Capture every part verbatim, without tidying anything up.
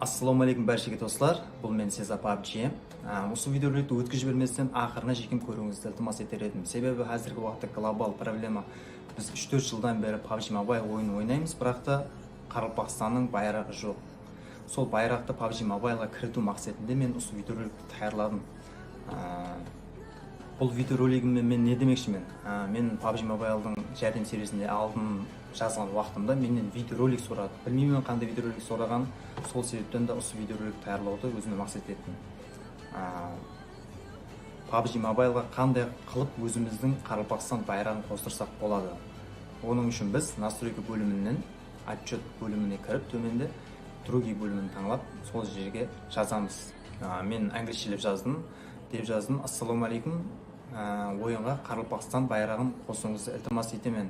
Assalawma aleykum bárshege doslar, bul men Seza pabji. Á, usı videorolikti ótkizip jibermesten aqırına shekem kóriwińizdi iltimas eter edim. Sebebi házirgi waqıtta global problema, biz úsh-tórt jıldan beri pabji Mobile oyının oynaymız, biraq ta Qaraqalpaqstannıń bayraǵı joq. Sol bayraqtı pabji Mobileǵa kiritiw maqsetinde men usı videorolikti tayarladım. Á, bul videoroligimde men ne demekshimen? Á, men pabji Mobiledıń járdem servisinde aldın jazǵan waqtımda mennen videorolik soradı. Bilmeymen qanday videorolik soraǵanın, sol sebepten de usı videorolik tayarlawdı ózime maqset ettim. Á, pabji Mobileǵa qanday qılıp ózimizdiń Qaraqalpaqstan bayraǵın qostırsaq boladı? Onıń ushın biz настройка bóliminen Otchet bólimine kirip, tómende другие bólimin tańlap, sol jerge jazamız. Á, men anglichelep jazdım, dep jazdım. Assalawma aleykum. Á, oyınǵa Qaraqalpaqstan bayraǵın qosıwıńızdı iltimas etemen.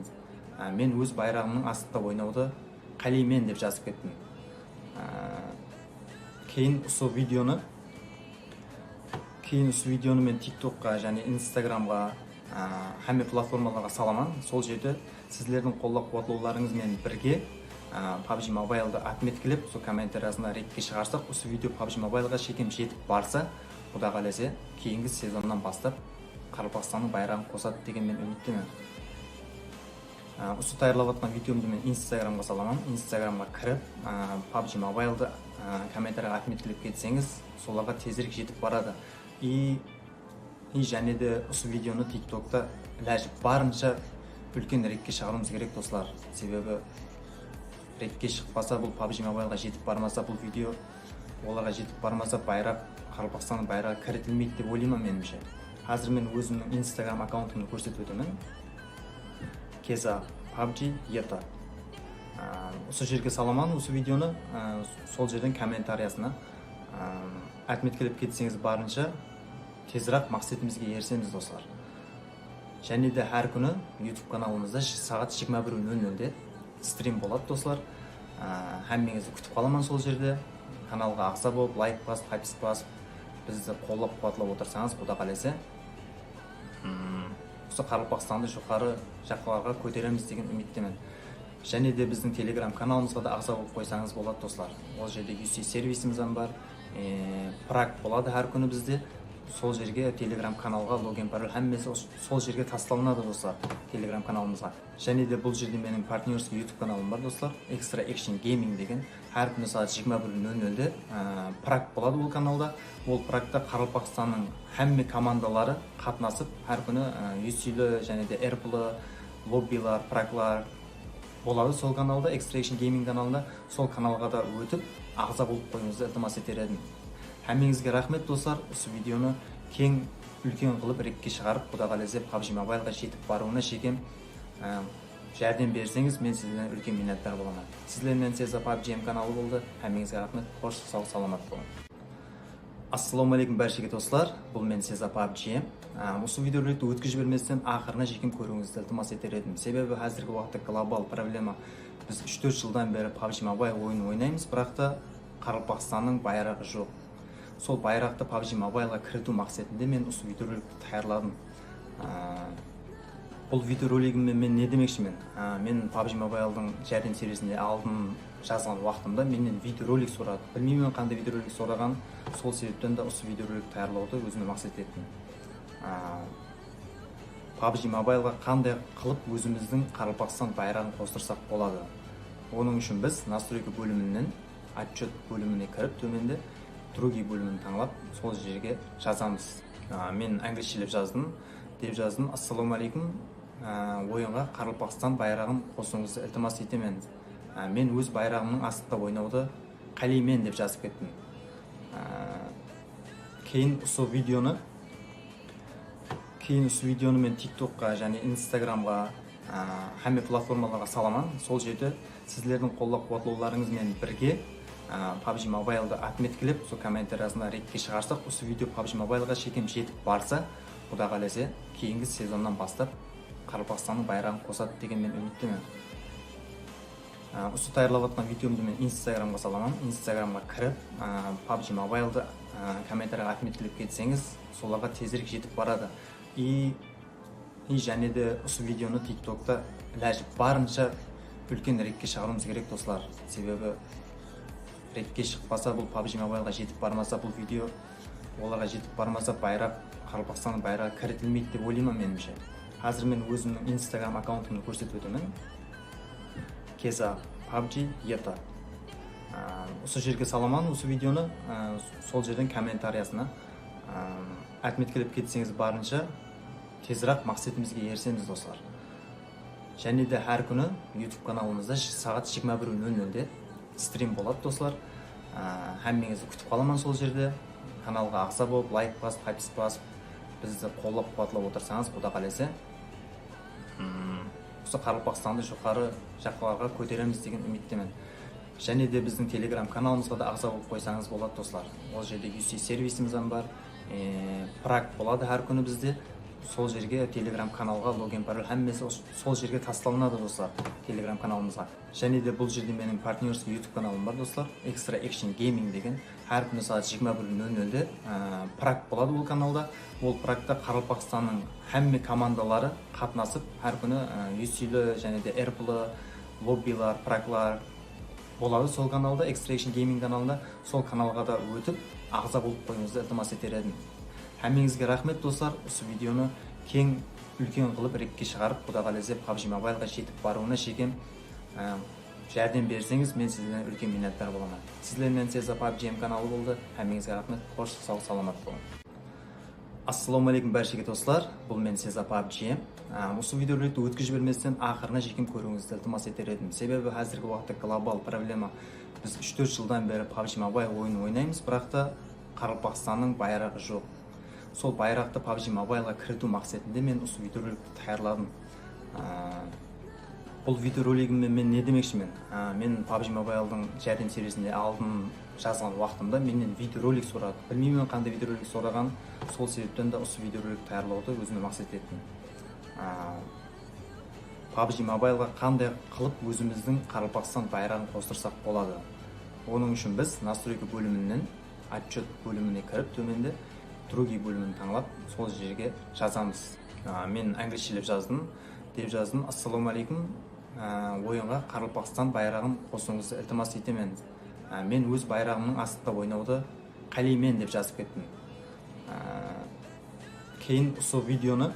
Á, men óz bayraǵımnıń astında oynawdı qáleymen, dep jazıp kettim. Á, keyin usı videonı Keyin usı videonı men TikTokqa jáne Instagramǵa, á, hámme platformalarǵa salaman. Sol jerde sizlerdiń qollap-quwatlawlarıńız menen birge, á, pabji Mobiledı otmetkilep, sol kommentariyasında redke shıǵarsaq, usı video pabji Mobileǵa shekem jetip barsa, Quda qálese, keyingi sezonnan baslap Qaraqalpaqstannıń bayraǵın qosadı degen men úmittemen. Á, usı tayarlap atqan videomdı men Instagramǵa salaman. Instagramǵa kirip, á, pabji Mobiledı, á, kommentariyaǵa otmetkilep ketseńiz, solarǵa tezirek jetip baradı. I, i jáne de usı videonı TikTokta ilajı barınsha úlken redke shıǵarıwımız kerek, doslar. Sebebi redke shıqpasa, bul pabji Mobileǵa jetip barmasa, bul video olarǵa jetip barmasa, bayraq, Qaraqalpaqstannıń bayraǵı kiritilmeydi dep oylayman, menimshe. Házir men ózimniń Instagram akkauntımdı kórsetip ótemen. Keza pabji eta. Á, usı jerge salaman usı videonı, á, sol jerden kommentariyasına, á, otmetkilep ketseńiz, barınsha teziraq maqsetimizge erisemiz, doslar. Jáne de hár kúni YouTube kanalımızda saǵat jigirma bir nol nolde strim boladı, doslar. Á, hámmeńizdi kútip qalaman sol jerde. Kanalǵa aǵza bolıp, layk basıp, hápis basıp, bizdi qollap-quwatlap otırsańız, Quda qálese, ım, usı Qaraqalpaqstandı joqarı jaqlarǵa kóteremiz degen úmittemen. Jáne de bizdiń Telegram kanalımızǵa da aǵza bolıp qoysańız boladı, doslar. Ol jerde U C servisimiz hám bar. E, prak boladı hár kúni bizde. Sol jerge Telegram kanalǵa login, parol, hámmesi os-, sol jerge taslalınadı, doslar, Telegram kanalımızǵa. Jáne de bul jerde meniń partnyorskiy YouTube kanalım bar, doslar. Extra Action Gaming degen. Hár kúni saat jigirma bir nol nolde, e, prak boladı ol kanalda. Ol prakta Qaraqalpaqstannıń hámme komandaları qatnasıp, hár kúni, e, U Cli jáne de R P L, lobbiler, praklar, boladı sol kanalda, Extra Action Gaming kanalında. Sol kanalǵa da ótip, aǵza bolıp qoyıwıńızdı iltimas eter edim. Hámmeńizge raxmet, doslar. Usı videonı keń, úlken qılıp redke shıǵarıp, Quda qálese, pabji Mobileǵa jetip barıwına shekem, á, járdem berseńiz, men sizlerden úlken minnetdar bolaman. Sizler menen Seza pabji kanalı boldı. Hámmeńizge raxmet. Xosh, saw, salamat bolıń. Assalawma aleykum bárshege, doslar. Bul men Seza pabji. Á, usı videorolikti ótkizip jibermesten aqırına shekem kóriwińizdi iltimas eter edim. Sebebi házirgi waqıtta global problema. Biz úsh-tórt jıldan beri pabji Mobile oyının oynaymız, biraq ta Qaraqalpaqstannıń bayraǵı joq. Sol bayraqtı pabji Mobileǵa kiritiw maqsetinde men usı videorolikti tayarladım. Á, bul videoroligimde men ne demekshimen? Á, men pabji Mobiledıń járdem servisinde aldın jazǵan waqtımda mennen videorolik soradı. Bilmeymen qanday videorolik soraǵanın, sol sebepten de usı videorolik tayarlawdı ózime maqset ettim. Á, pabji Mobileǵa qanday qılıp ózimizdiń Qaraqalpaqstan bayraǵın qostırsaq boladı? Onıń ushın biz настройка bóliminen Otchet bólimine kirip, tómende другие bólimin tańlap, sol jerge jazamız. Á, men anglichelep jazdım, dep jazdım. Assalawma aleykum. Á, oyınǵa Qaraqalpaqstan bayraǵın qosıwıńızdı iltimas etemen. Á, men óz bayraǵımnıń astında oynawdı qáleymen, dep jazıp kettim. Á, keyin usı videonı Keyin usı videonı men TikTokqa jáne Instagramǵa, á, hámme platformalarǵa salaman. Sol jerde sizlerdiń qollap-quwatlawlarıńız menen birge, á, pabji Mobiledı otmetkilep, sol kommentariyasında redke shıǵarsaq, usı video pabji Mobileǵa shekem jetip barsa, Quda qálese, keyingi sezonnan baslap Qaraqalpaqstannıń bayraǵın qosadı degen men úmittemen. Á, usı tayarlap atqan videomdı men Instagramǵa salaman. Instagramǵa kirip, á, pabji Mobiledı, á, kommentariyaǵa otmetkilep ketseńiz, solarǵa tezirek jetip baradı. I, i jáne de usı videonı TikTokta ilajı barınsha úlken redke shıǵarıwımız kerek, doslar. Sebebi Rekke shıqpasa, bul PUBG Mobileǵa jetip barmasa, bul video olarǵa jetip barmasa, bayraq, Qaraqalpaqstannıń bayraǵı kiritilmeydi dep oylayman, menimshe. Házir men ózimniń Instagram akkauntımdı kórsetip ótemen. Keza PUBG Eta. Á, usı jerge salaman usı videonı, á, sol jerden kommentariyasına, á, otmetkelep ketseńiz, barınsha teziraq maqsetimizge erisemiz, doslar. Jáne de hár kúni YouTube kanalımızda saat jigirma bir nol nolde strim boladı, doslar. Á, hámmeńizdi kútip qalaman sol jerde. Kanalǵa aǵza bolıp, layk basıp, hápis basıp, bizdi qollap-quwatlap otırsańız, Quda qálese, mm, usı Qaraqalpaqstandı joqarı jaqlarǵa kóteremiz degen úmittemen. Jáne de bizdiń Telegram kanalımızǵa da aǵza bolıp qoysańız boladı, doslar. Ol jerde U C servisimiz hám bar. E, prak boladı hár kúni bizde. Sol jerge Telegram kanalǵa login, parol, hámmesi os-, sol jerge taslanadı, doslar, Telegram kanalımızǵa. Jáne de bul jerde meniń partnyorskiy YouTube kanalım bar, doslar. Extra Action Gaming degen. Hár kúni saat jigirma bir nol nolde, e, prak boladı ol kanalda. Ol prakta Qaraqalpaqstannıń hámme komandaları qatnasıp, hár kúni, e, U C'li jáne de R P'lı lobbiler, praklar boladı sol kanalda, Extra Action Gaming kanalında. Sol kanalǵa da ótip, aǵza bolıp qoyıwıńızdı iltimas eter edim. Hámmeńizge raxmet, doslar. Usı videonı keń, úlken qılıp rekke shıǵarıp, Quda qálese PUBG Mobileǵa jetip barıwına shekem, e, járdem berseńiz, men sizlerden úlken minnetdar bolaman. Sizler menen Seza PUBG M kanalı boldı. Hámmeńizge raxmet. Xosh, saw, salamat bolıń. Assalawma áleykum bárshege, doslar. Bul men, Seza PUBG. Á, usı videorolikti ótkizip jibermesten aqırına shekem kóriwińizdi iltimas eter edim. Sebebi házirgi waqıtta global problema. Biz úsh-tórt jıldan beri PUBG Mobile oyının oynaymız, biraq ta Qaraqalpaqstannıń bayraǵı joq. Sol bayraqtı PUBG Mobileǵa kiritiw maqsetinde men usı videorolikti tayarladım. Á, bul videoroligimmen men ne demekshimen? Á, men PUBG Mobiledıń járdem servisinde aldın jazǵan waqtımda mennen videorolik soradı. Bilmeymen qanday videorolik soraǵanın, sol sebepten de usı videorolik tayarlawdı ózime maqset ettim. Á, PUBG Mobileǵa qanday qılıp ózimizdiń Qaraqalpaqstan bayraǵın qostırsaq boladı? Onıń ushın biz настройка bóliminen Otchyot bólimine kirip, tómende Другие bólimin tańlap, sol jerge jazamız. A, men áńlisshelep jazdım, dep jazdım. Assalawma áleykum. A, oyınǵa Qaraqalpaqstan bayraǵın qosıwıńızdı iltimas etemen. A, men óz bayraǵımnıń astında oynawdı qáleymen, dep jazıp kettim. A, keyin usı videonı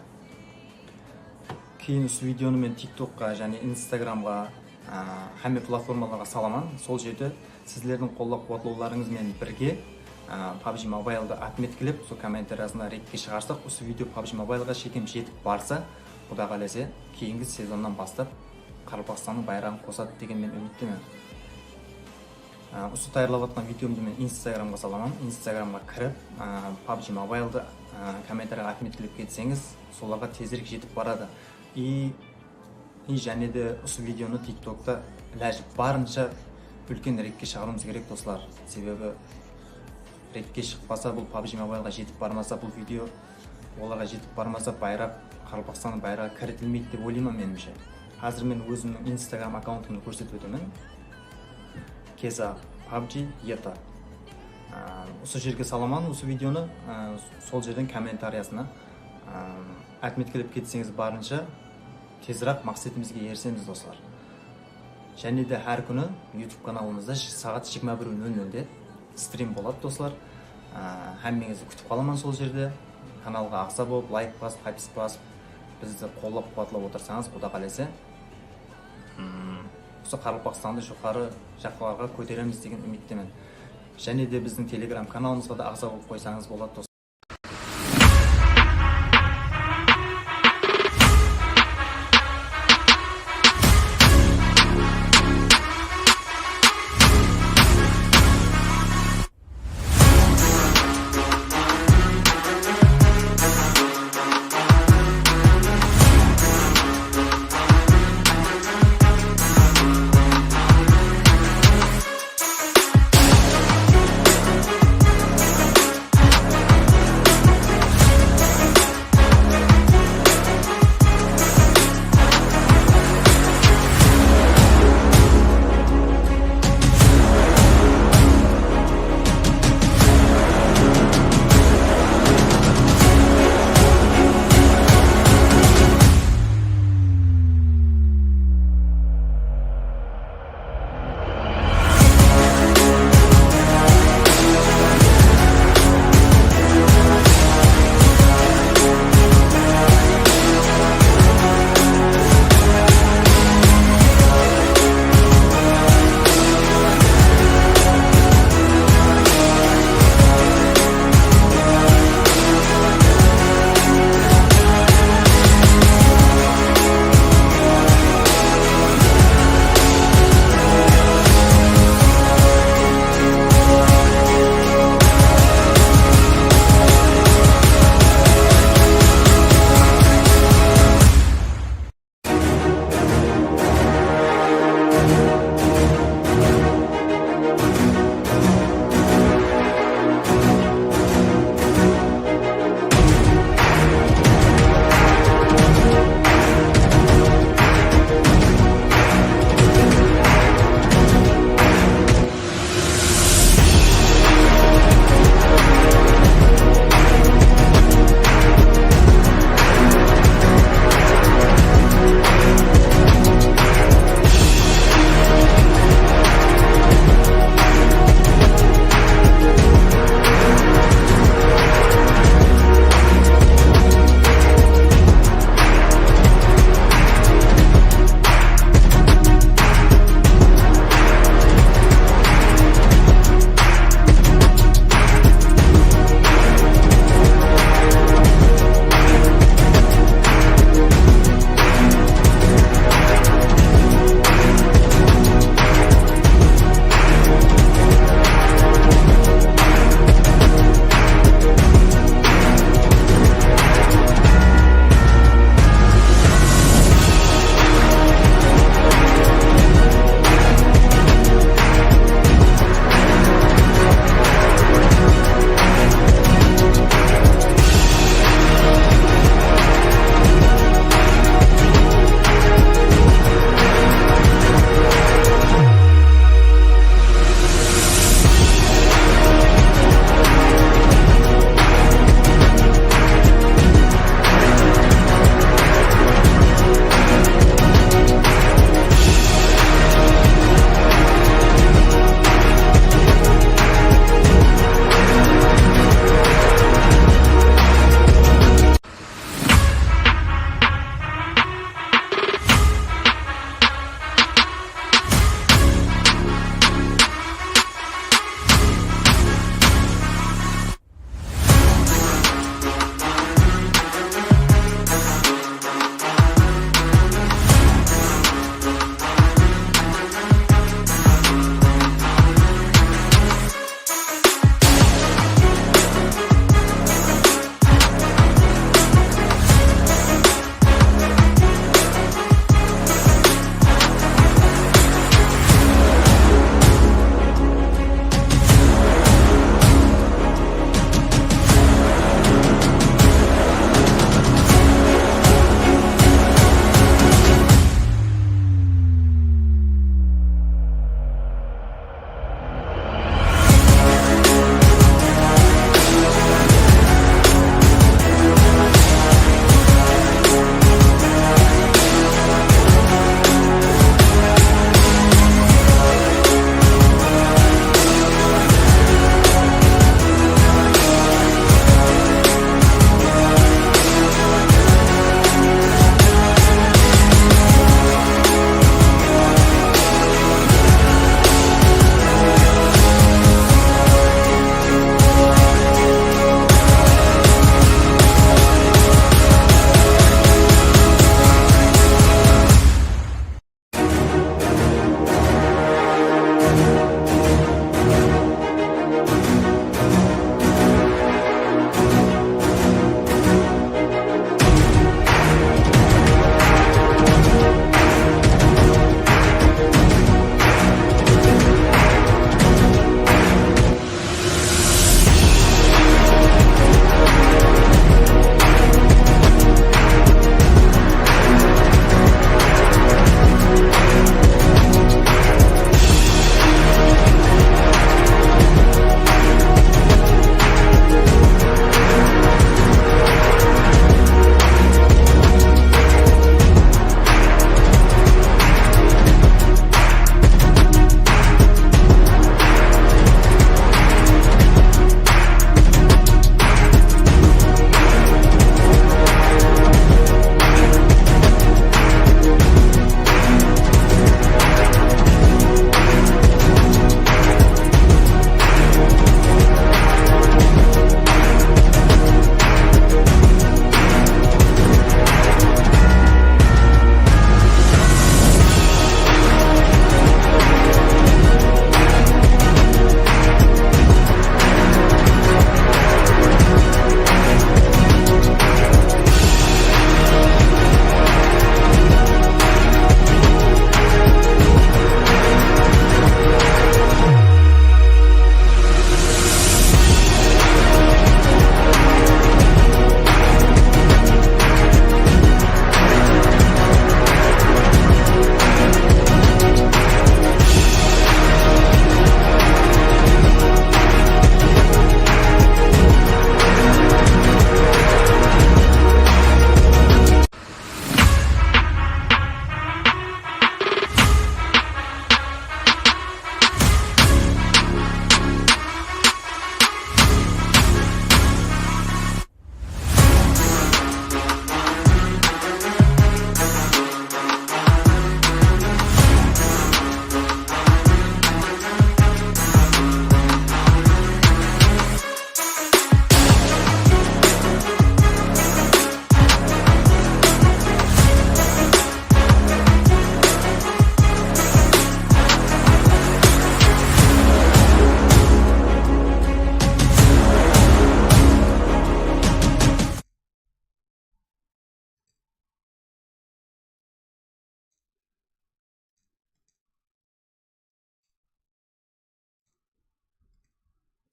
Keyin usı videonı men TikTokqa jáne Instagramǵa, á, hámme platformalarǵa salaman. Sol jerde sizlerdiń qollap-quwatlawlarıńız menen birge, á, PUBG Mobiledı otmetkelep, sol kommentariyasına rekke shıǵarsaq, usı video PUBG Mobileǵa shekem jetip barsa, Quda qálese, keyingi sezonnan baslap Qaraqalpaqstannıń bayraǵın qosadı degen men úmittemen. Á, usı tayarlap atqan videomdı men Instagramǵa salaman. Instagramǵa kirip, á, PUBG Mobiledı, á, kommentariyaǵa otmetkelep ketseńiz, solarǵa tezirek jetip baradı. I, i jáne de usı videonı TikTokta ilajı barınsha úlken rekke shıǵarıwımız kerek, doslar. Sebebi rekke shıqpasa, bul PUBG Mobileǵa jetip barmasa, bul video olarǵa jetip barmasa, bayraq, Qaraqalpaqstannıń bayraǵı kiritilmeydi dep oylayman, menimshe. Házir men ózimniń Instagram akkauntımdı kórsetip ótemen. Keza PUBG Eta. Á, usı jerge salaman usı videonı, á, sol jerden kommentariyasına, á, otmetkelep ketseńiz, barınsha teziraq maqsetimizge erisemiz, doslar. Jáne de hár kúni YouTube kanalımızda saat jigirma bir nol nolde strim boladı, doslar. Á, hámmeńizdi kútip qalaman sol jerde. Kanalǵa aǵza bolıp, layk basıp, hápis basıp, bizdi qollap-quwatlap otırsańız, Quda qálese, mm, usı Qaraqalpaqstandı joqarı jaqlarǵa kóteremiz degen úmittemen. Jáne de bizdiń Telegram kanalımızǵa da aǵza bolıp qoysańız boladı, doslar.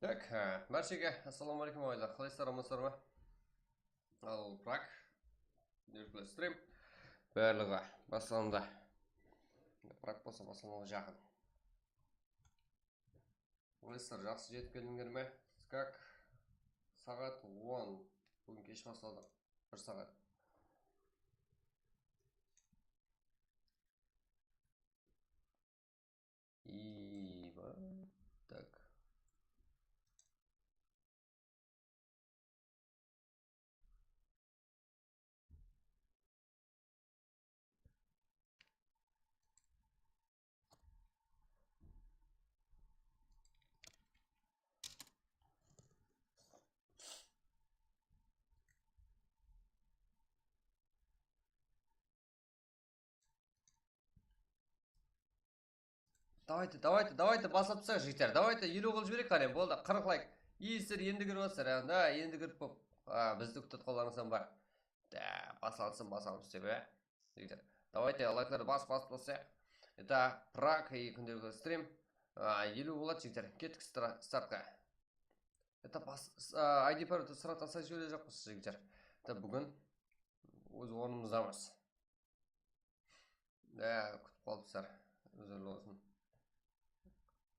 Tak, e, bárshege assalamu aleykum, aǵaylar. Qalaysızlar, amansızlar ma? Al, Prak. Kúndelikli stream. Barlıǵı baslandı. Prak bolsa baslanıwǵa jaqın. Qalaysızlar, jaqsı jetip keldińler me? Skak saat on. Búgin kesh basladıq. Bir saat. И вот так. Давайте, давайте, давайте, baslap taslayıq, jigitler. Давайте, eliw qılıp jibereyik qáne, boldı, qırq layk. И sizler endi kirip atırsızlar, ya. Da, endi kirip bolıp, a, bizdi kútip atqanlarıńızdan bar. Da, baslansın, baslansın dep, ya. Jigitler. Давайте, layklardı basıp, basıp taslayıq. Это Prag и kúndelikli stream. A, eliw boladı, jigitler. Kettik stra-, startqa. Это bas-, s-, a, I D P R-di sıraq taslayıp jiberejaqpız, jigitler. Это búgin óz ornımızdamız. Ya, kútip qalıpsızlar. Úzirli bolsın.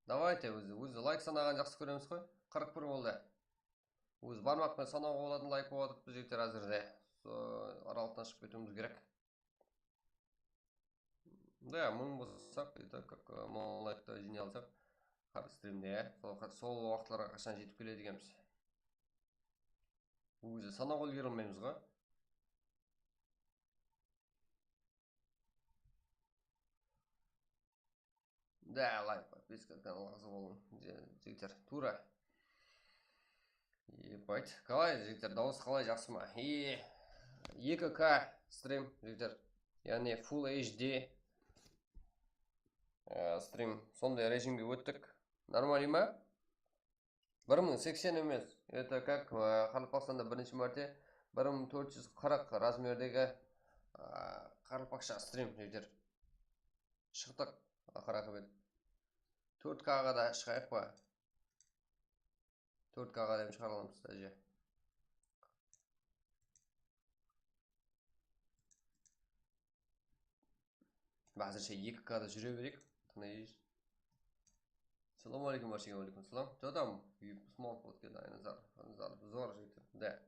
Давайте, ózi, ózi layk sanaǵanı jaqsı kóremiz ǵoy. Qırq bir boldı. Ózi barmaq penen sanawǵa bolatın layk bolıp atırıptı, jigitler, házirde. Sol aralıqtan shıǵıp ketiwimiz kerek. Да, mıń bolsaq, это как, e, mıń layktı jıynay alsaq, har streamde, ya. Sol, sol waqıtlarǵa qashan jetip keledi ekenbiz. Ózi sanawǵa úlgere almaymız ǵoy. Да, лайк, подписка, kanalǵa aǵza bolıń, je-, jigitler. Tuwra. Ебать. Qalay, jigitler, dawıs qalay, jaqsı ma? И eki K stream, jigitler. Yaǵnıy Full H D, e, stream, sonday rejimge óttik. Нормально ma? Bir mıń seksen emes. Это как, e, Qaraqalpaqstanda birinshi márte bir mıń tórt júz qırq razmerdegi, e, qaraqalpaqsha stream, jigitler. Shıqtıq, aqır aqıbet. Tórt K-ǵa da shıǵayıq pa? Tórt K-ǵa dep shıǵara alamız, áje. Házirshe eki K-da júre bereyik. Tıńlay. Assalamu aleykum, bárshege aleykum salam. Jadam, small pot keldi, Aynazar, Aynazar, zor jigitler. Da.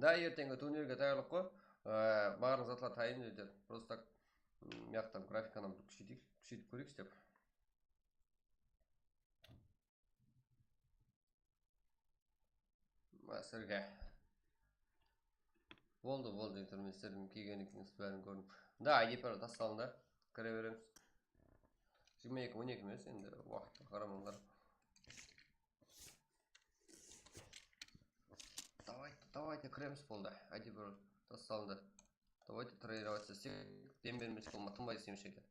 Da, erteńgi turnirge tayarlıq ǵoy. Ee, barlıq zatlar tayın, jigitler. Просто tak, m, mıyaqtan grafikanı bir kúsheyteyik, kúsheytip kóreyik dep. Mına sizlerge. Boldı, boldı, jigitler, men sizlerdiń kelgen ekenińizdi bárin kórdim. Da, I D P R taslandı. Kire beremiz. Jigirma eki on eki emes, endi waqıtqa qaramańlar. Давайте, давайте, kiremiz, boldı. I D P R taslandı. Давайте тренироваться etsek, dem bermesek bolmay, tınbay isleymiz, jigitler.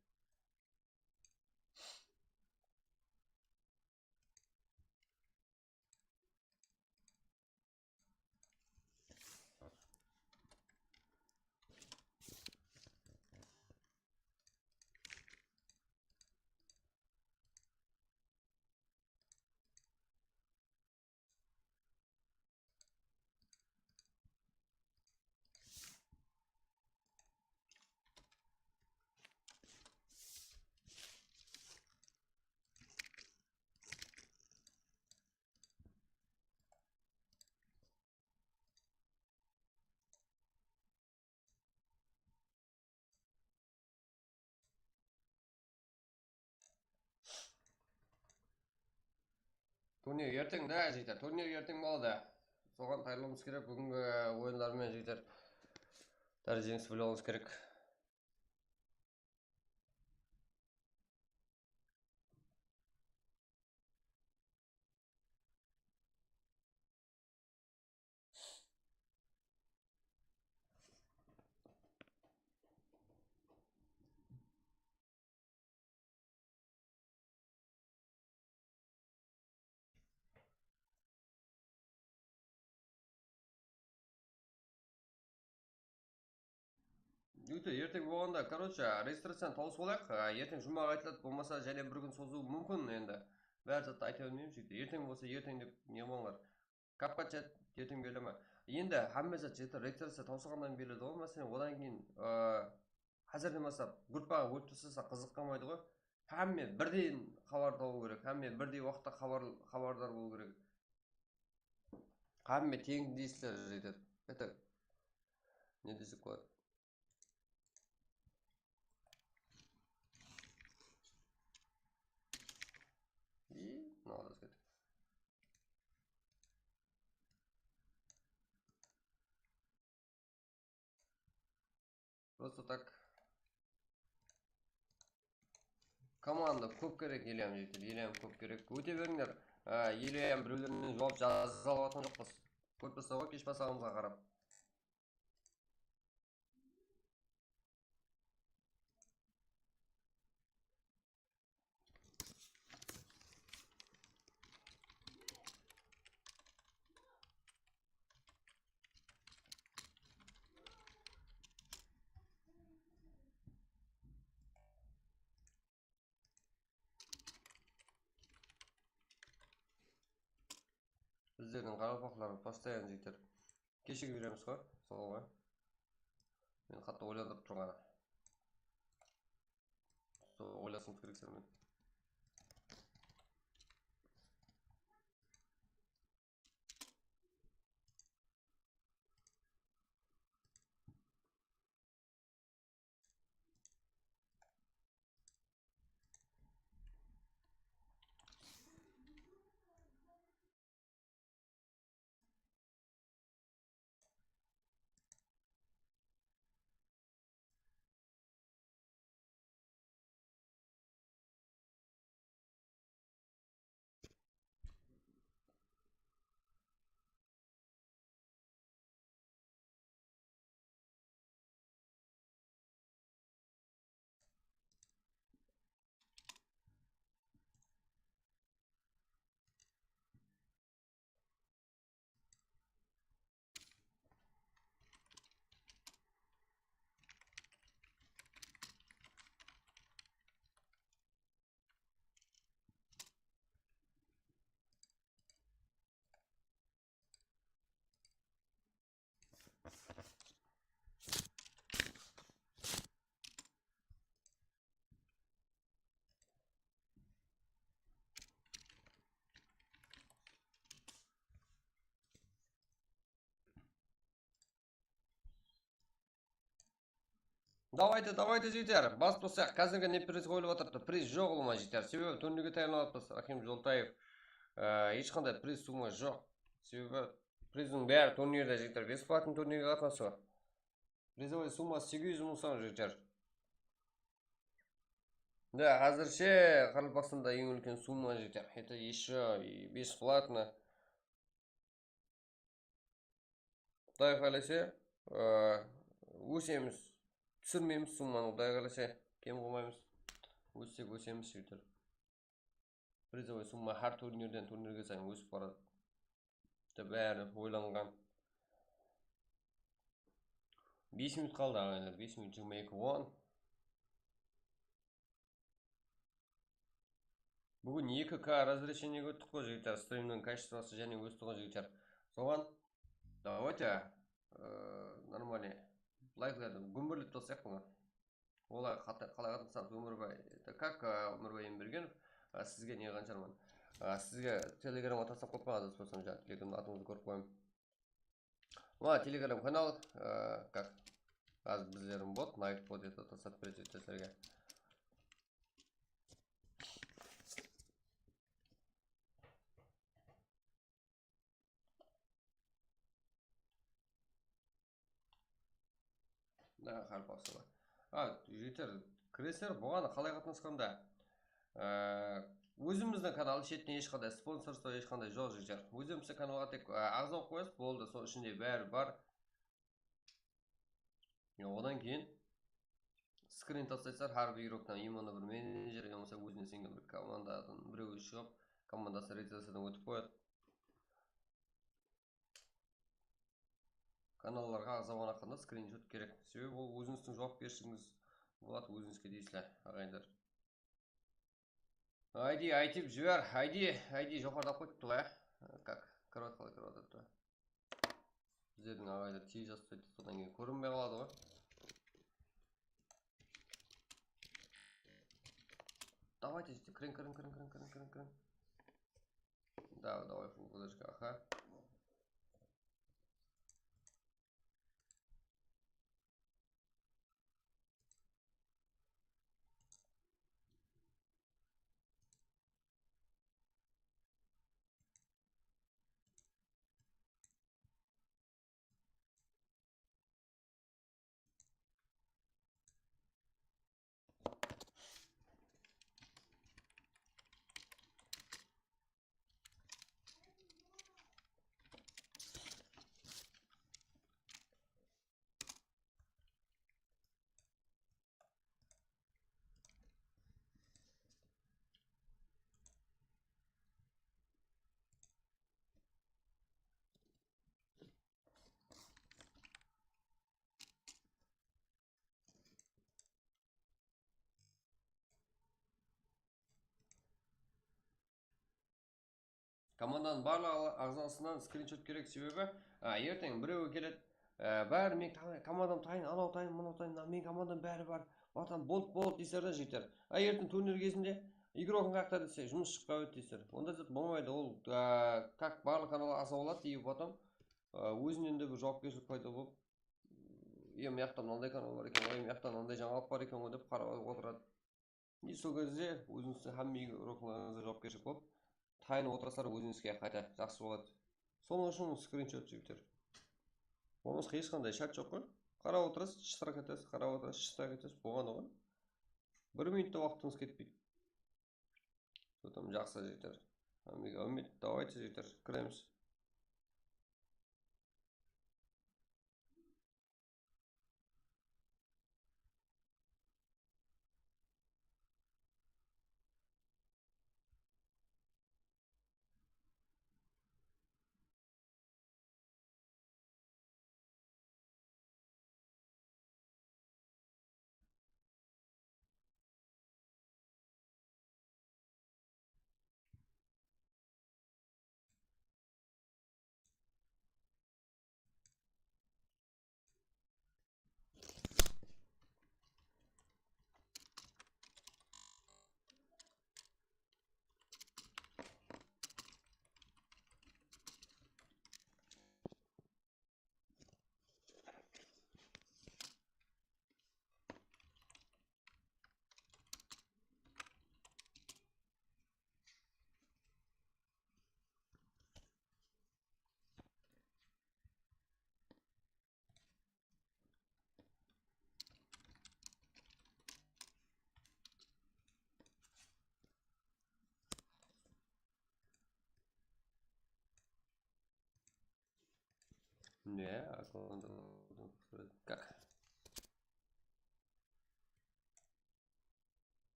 Turnir erteń da, jigitler, turnir erteń boladı. Soǵan tayarlanıwımız kerek, búgingi oyınlar menen, jigitler. Dál jeńis bilip alıwımız kerek. Jigitler, erteń bolǵanda, короче, registraciyanı tawsıp alayıq. Á, erteń jumaǵa aytıladı, bolmasa jáne bir kún sozıwı múmkin endi. Bári zattı ayta bermeymiz, jigitler. Erteń bolsa erteń dep ne qılıńlar. Kapkachat erteń berili ma? Endi hámme zat jigitler registraciya tawsılǵannan beriledi ǵoy, máselen, odan keyin, ıı, házirden baslap gruppaǵa bólip taslasaq qızıq qalmaydı ǵoy. Hámme birden xabar tabıw kerek, hámme birdey waqıtta xabar, xabardar bolıw kerek. Hámme teń deysizler, jigitler. Это, ne desek boladı? И молодец, говорит. Просто так. Komanda kóp kerek, eleyam, jigitler, eleyam kóp kerek. Óte berińler. Á, eleyam birewlerinen juwap jaza alıp atırǵan joqpız. Kórip tursań ǵoy, kesh basaǵanımızǵa qarap. Bizlerdiń qaraqalpaqlar postoyan jigitler keshigip júremiz ǵoy, sol ǵoy. Men qattı oylandırıp turǵanı. Sol oylasıńız kerek sen men. Давайте, давайте, jigitler. Bas bolsaq, házirgi ne priz qoyılıp atırıptı? Priz joq, ulıwma jigitler. Sebebi turnirge tayarlanıpız. Raxim Joltaev, e, hesh qanday priz summa joq. Sebebi prizdiń bári turnirde, jigitler, besplatnıy turnirge qatnasıw. Prizovoy summa segiz júz mıń som, jigitler. Da, házirshe Qaraqalpaqstanda eń úlken summa, jigitler. Это ещё и бесплатно. Quday qálese, ıı, ósemiz, túsirmeymiz summanı, Quday qálese, kem qılmaymız. Óssek, ósemiz, jigitler. Prizovoy summa hár turnirden turnirge sayın ósip baradı. Bári oylanǵan. Bes minut qaldı, aǵayinler, bes minut, jigirma eki on. Búgin eki K razresheniege óttik ǵoy, jigitler. Strimniń kachestvosı jáne ósti ǵoy, jigitler. Soǵan давайте, ıı, нормальный layklardı gúmbirlep taslayıq buǵan. Olay qata-, qalay qatnasamız, Ómirbay, это как, ıı, Ómirbay Embergenov, ıı, sizge ne qılansharman? Aa, sizge Telegramǵa taslap qoyıp qoyaman, adaspasań, jańa Telegramda atıńızdı kórip qoyaman. Mına Telegram kanal, e, как, házir bizlerdiń bot, Nike bot, это taslap beredi sizlerge. Da, hár basılı. A, jeter, kiresizler, buǵan qalay qatnasqanda? Ee, ózimizdiń kanal, shetten hesh qanday sponsorstvo, hesh qanday joq, jeter. Ózimizdiń kanalǵa tek, e, aǵza bolıp qoyasız, boldı, sol ishinde bári bar. Ya, odan keyin skrin taslaysızlar, hár bir игрокtan, yamasa bir menejer, yamasa ózine isengen bir komandadan birewi shıǵıp, komandası registraciyadan ótip qoyadı. Kanallarǵa aǵza bolǵan haqqında skrinshot kerek. Sebebi bul ózińizdiń juwapkershiligińiz boladı, ózińizge tiyisli, aǵayinler. Aydi, aytip jiber, Aydi, Aydi joqarıda qoyıptı ǵoy, ya. Kak, kirip atqanlar kirip atırıptı. Bizlerdiń aǵaylar tez jazıp tastaydı, sodan keyin kórinbey qaladı ǵoy. Давайте, kiring, kiring, kiring, kiring, kiring, kiring, kiring. Да, давай, флешка, aha. Komandanıń barlıq aǵza-, aǵzasınan skrinshot kerek, sebebi, a, erteń birewi keledi, a, bári men ta-, komandam tayın, anaw tayın, mınaw tayın, mına men komandam bári bar, vatan, bolt, bolt deysiler da, jigitler. A, erteń turnir gezinde igrokın qayaqta dese, jumıs shıqpay atır deysiler. Onday zat bolmaydı, ol, a, как barlıq kanalǵa aǵza boladı, и потом, a, ózinen de bir juwapkershilik payda bolıp, e, mıyaqta mınanday kanal bar eken ǵoy, mıyaqta mınanday jańalıq bar eken ǵoy dep qarap otıradı. И sol gezde ózińizdiń hámme uroklarıńızǵa juwapkershilik bolıp, tayınıp otırasızlar, ózińizge qayta jaqsı boladı. Sonıń ushın skrinshot, jigitler. Bolmasa hesh qanday shárt joq ǵoy. Qarap otırasız, shıtıraq etesiz, qarap otırasız, shıtıraq etesiz, bolǵanı ǵoy. Bir minut ta waqtıńız ketpeydi. Что там, jaqsı, jigitler. Hámmege áwmet, давайте, jigitler, kiremiz. Ne? Как?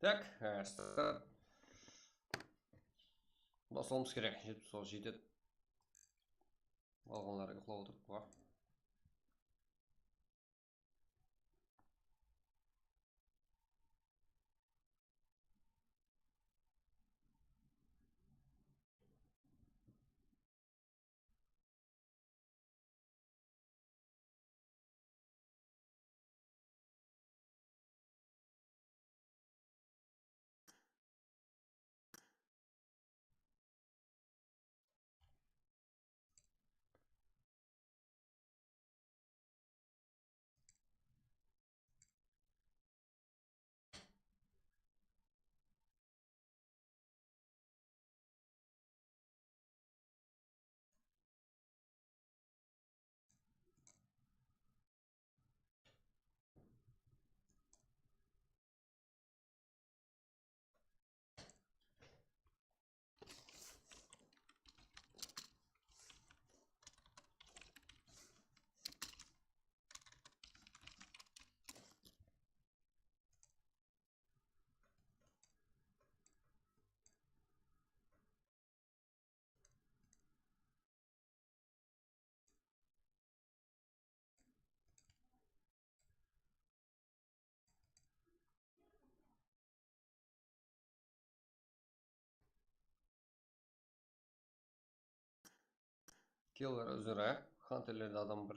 Так, e, start. Baslıwımız kerek, jetip sol jetedi. Alǵanları uyıqlap otırıp, ǵoy. Skilllar uzra, hunterlerde adam bir.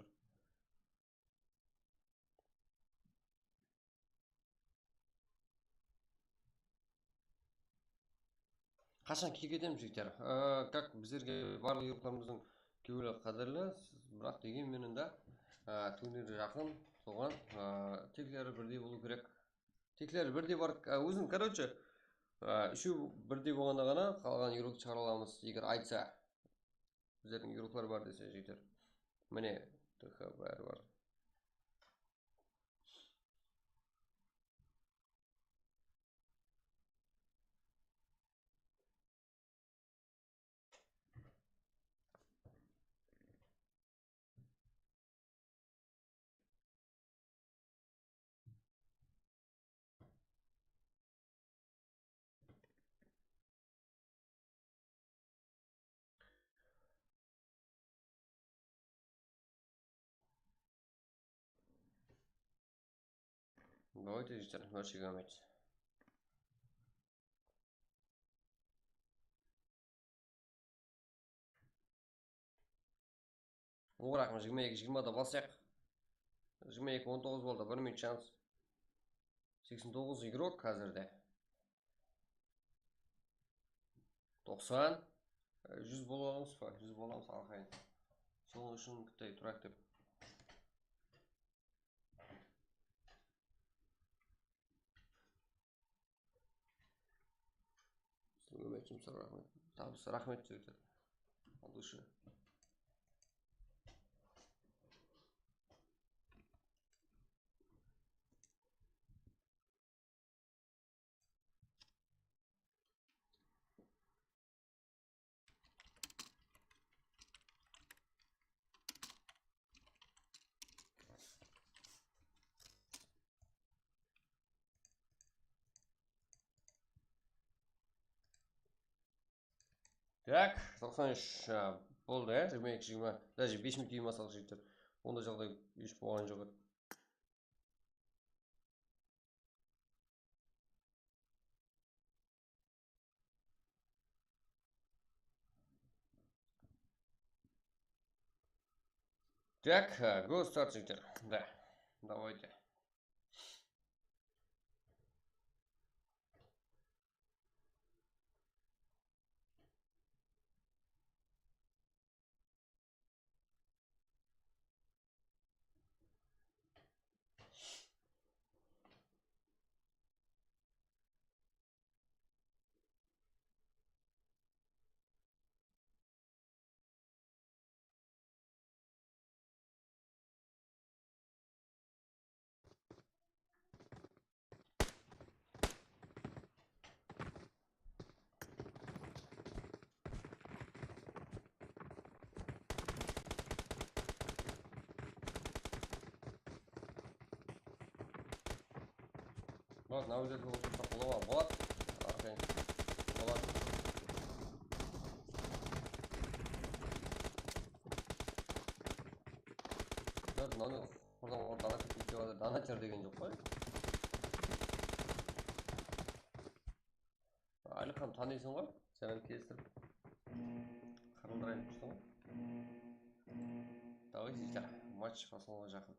Qashan kiyik etemiz, jigitler? Á, kak, bizlerge barlıq yurtlarımızdıń kewli qádirli, biraq degen menen de, á, turnir jaqın, soǵan, á, tekleri birdey bolıw kerek. Tekleri birdey bar, á, ózin, короче, á, úshew birdey bolǵanda ǵana qalǵan yurıqtı shıǵara alamız, eger aytsa. Bizlerdiń yurıqlar bar dese, jigitler. Mine, T H bári bar. Давайте, жігіттер, ноль сегіз. Oǵıraq, jigirma eki jigirma da basayıq. Jigirma eki on toǵız boldı, bir minut shans. Seksen toǵız igrok házirde. Toqsan. E, júz bolamız ba? Júz bolamız arqayın. Sonıń ushın bitta turaq dep. Sizlerge Metin raxmet. Tabıs, raxmet, jigitler. Al ushı. Tak, toqsan úsh, a, boldı, ya, jigirma eki jigirma, даже bes minut keyingi masalıq jigitler. Onday jaǵday hesh bolǵan joq edi. Так, э, go start, жігіттер. Да, давайте. Boladı, mına jerge otırsaq bola ma? Boladı. Arqayın. Boladı. Boladı, mınanı Oradan, oradan dana ketip kete baradı. Dana ter degen joq qoy. Aliqan, tanıysań ǵoy, sen meni kelistiriп qırındırayın deyseń ǵoy. Давай, жігіттер, матч baslanǵanǵa jaqın.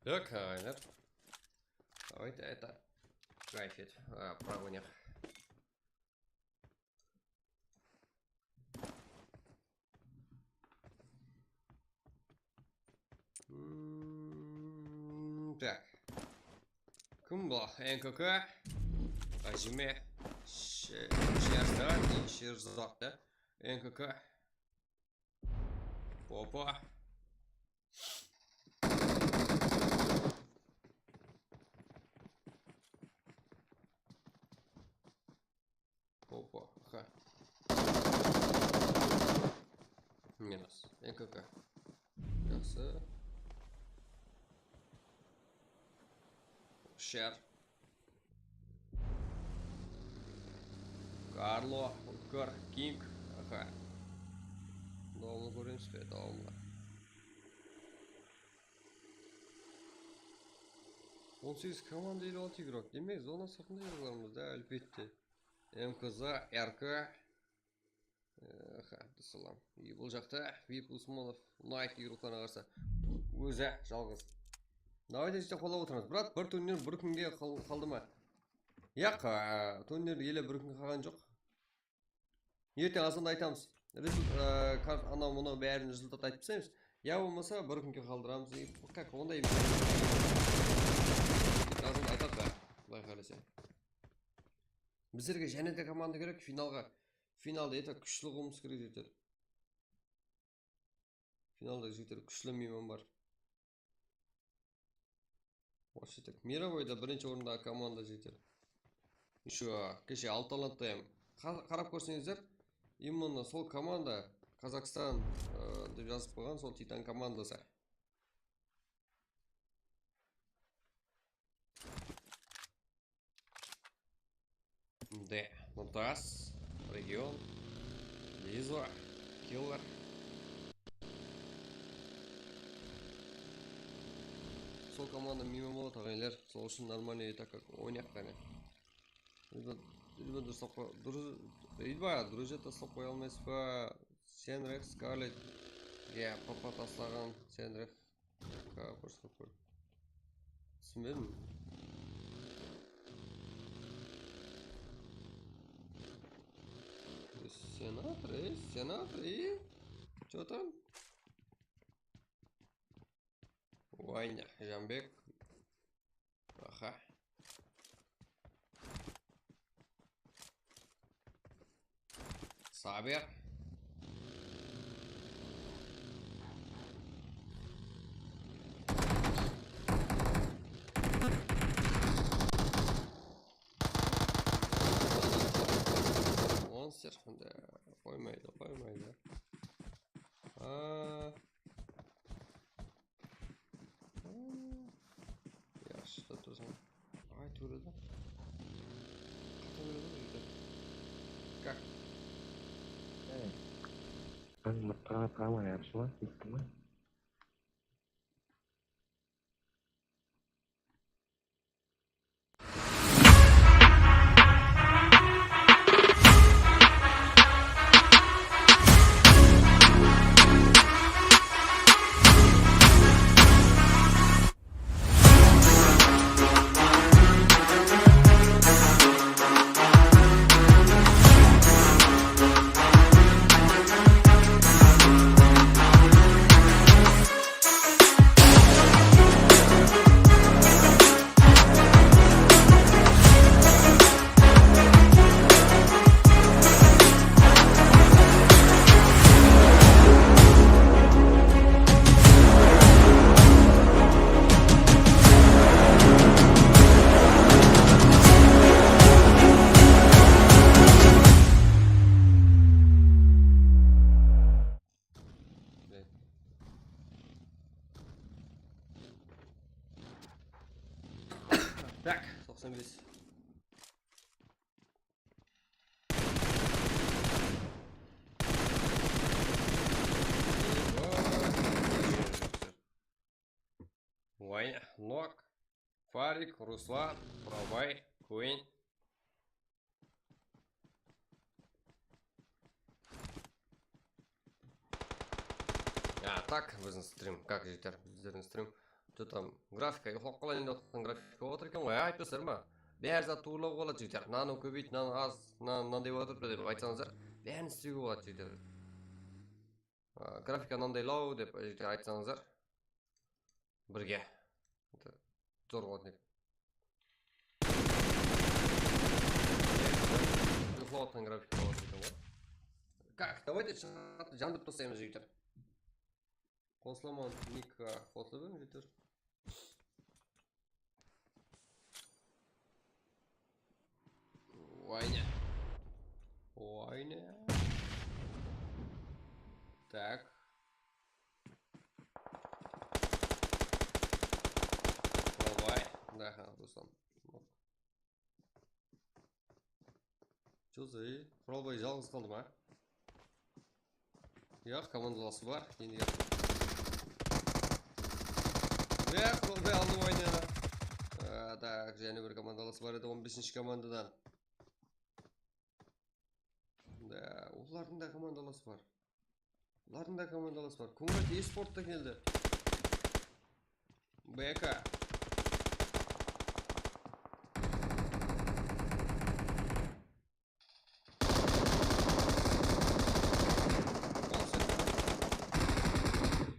Так, aǵaylar. Давайте это. Кайф etip, а, прогоним. Hmm, так. Kim bul? N K K. Ajime. Sh-, Sherzad, Sherzad da. N K K. Opa. Opa, ha. Minus. N K K. Jaqsı. Shar. Karlo, Utkar, King. Aha. Dawamlı kóremiz be, dawamlı. On segiz komanda, elli altı igrok. Demek, zona sırtında igroklarımız da, álbette. M K Z, R K. Aha, salam. Ey, bul jaqta Vip Usmonov, Nike igroklarına qarsı. Ózi jalǵız. Давайте, jete qollap otırmız. Brat, bir turnirim bir kúnge qal-, qaldı ma? Yaq, a, turnir ele bir kúnge qalǵan joq. Erteń azanda aytamız. Rezult-, a, kar-, anaw mınaw bárin rezultat aytıp taslaymız. Ya bolmasa bir kúnge qaldıramız. E, как, onday emes. Azanda aytadı da, Quday qálese. Bizlerge jáne de komanda kerek finalǵa. Finalda это kúshli qılıwımız kerek jigitler. Finalda jigitler kúshli miyman bar. Вообще так. Mirovoyda birinshi orındaǵı komanda jigitler. Еще keshe Altalantta hám qa-, qarap kórseńizler, именно sol komanda Kazakstan, ı, dep jazıp qoyǵan, sol Titan komandası. D. Nurtas, Region, Lizo, Killer. Sol komanda miyman boladı, aǵaylar. Sol ushın нормально, так как oynayıq qáne. Ribba, Ribba durıslap qoy-, durı-, Ribba, durıs jerde taslap qoya almaysız ba? Senrek, Skarlet. Ya, papa taslaǵan Senrek. Ka, просто qoy. Túsinbedim. Senator, ey, senator, ey. Чё там? Ваня, Janbek. Aha. Sabir. Monster. Da, qoymaydı, qoymaydı. Aa. Yaqshı da tursań. Ay, tóredi. Qata beredi ǵoy jigitler. Как? Ey. Sen mırtqa atqanma, yaqshı ma? Ketiń be? Так, toqsan bes. Ваня, Нок, Фарик, Руслан, Бурабай, Куин. А так, biziń strim, как, jigitler, bizlerdiń strim Что там, grafika, yoqlap qalayın dep atqan grafika bolıp atır eken ǵoy, aytpaslar ma? Bári zat tuwrılawǵa boladı, jigitler. Mınanı kóbeyt, mınanı az, mına-, mınanday bolıp atırıptı dep aytsańızlar, bárin islewge boladı, jigitler. A, grafika mınandaylaw dep, jigitler, aytsańızlar. Birge. Zor boladı eken. Yoqlap atqan grafika bolıp atır eken ǵoy. Как? Давайте chatı jandırıp taslaymız, jigitler. Qoslaman, Nika, qosıp beriń, jigitler. Oyna. Oyna. Так. Давай. Daha, Ruslan. Jozey, Quralbay jalǵız qaldı ma? Yaq, komandalası bar. Endi yaq. Yaq, Quralbay aldı oyını. A, tak, jáne bir komandalası bar edi, on besinshi komandadan. Da, olardıń da komandalası bar. Olardıń da komandalası bar. Kungrat Esport ta keldi. B K.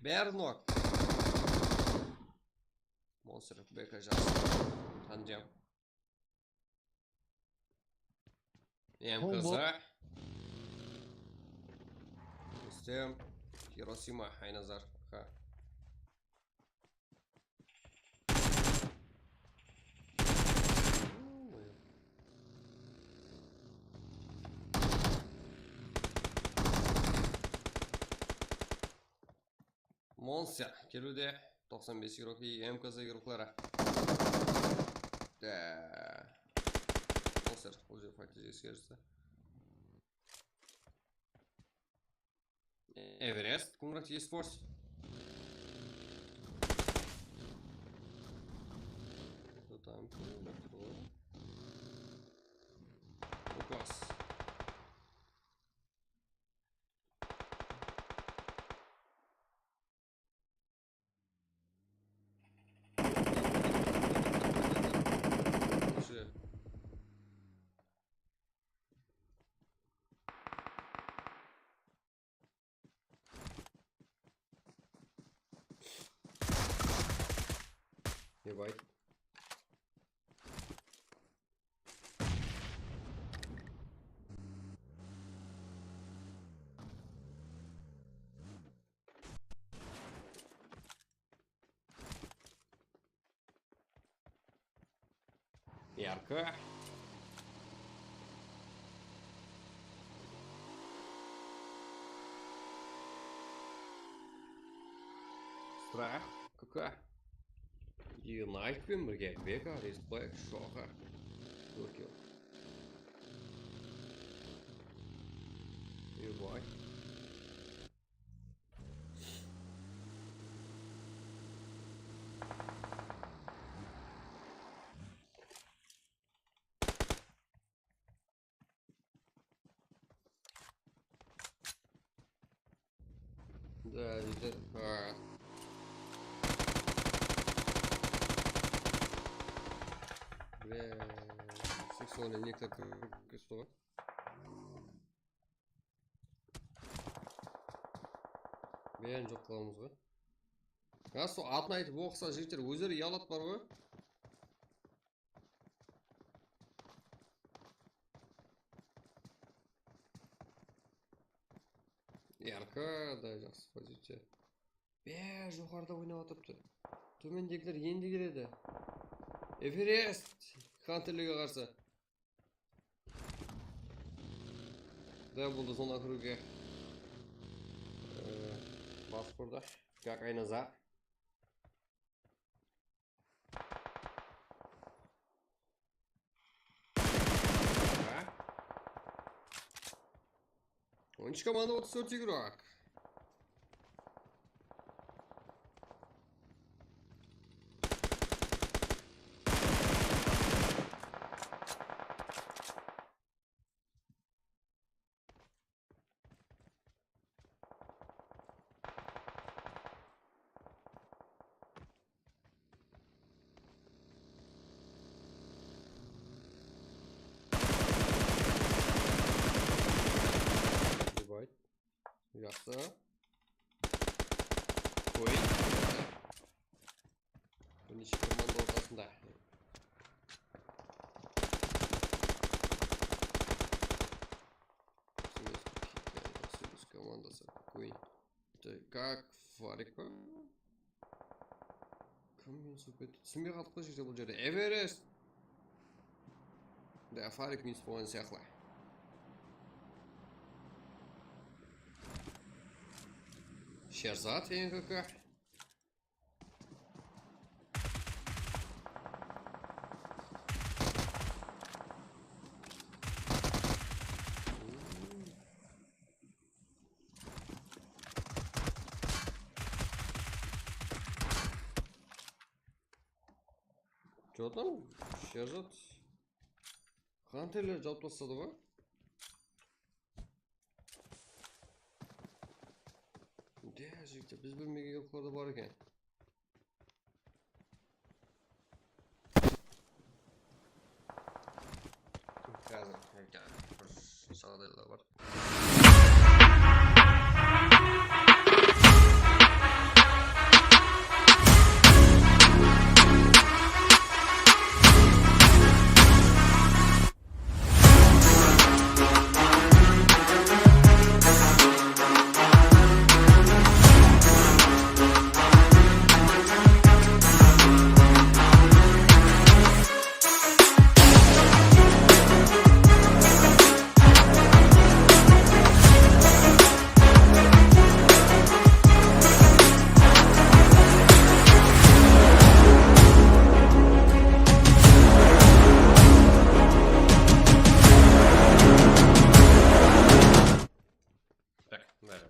Bári nok. Monster B K jaqsı. Tanıyam. M K Z. Rustem. Hirosima, Aynazar. Ha. Monster keliwde, toqsan bes igrok i M K Z igrokları. Da. Monster, bul jer faytı eskeristi. Everest, Kungrat Esports. Кто там? Лукас. Ебать. Ярко. Страх. К К. И Найк пен birge Бека, Респект, Шоха. Кёркем. Ебать. Да, это, а. Бля, сексуальный некто кіріп кетті ǵoy. Bárin joq qılamız ǵoy. Ha, sol atın aytıp oqısa, jigitler, ózleri uyalat bar ǵoy. Yarko da jaqsı poziciya. Bári joqarıda oynap atırıptı. Tómendegiler endi keledi. Everest! Xanterlerge qarsı. Da boldı, zona kiriwge, e, basıp urdı. Как Aynazar. Ha? Onınshı komanda, otız tórt igrok. Qoy. Bir neshe komanda ortasında. Komandası qoy. Kak Fariko. Kim minus bolıp ketti? Túsinbey qaldıq pa jerde bul jerde. Everest. Da, Farik minus bolǵan sıyaqlı. Sherzat N K K. Jotam, Sherzat. Qanteler jawıp tasladı ǵoy. De, jigitler, biz bilmegen yurtlarda bar eken. Házir bir saǵadaylar bar. Tak, bári.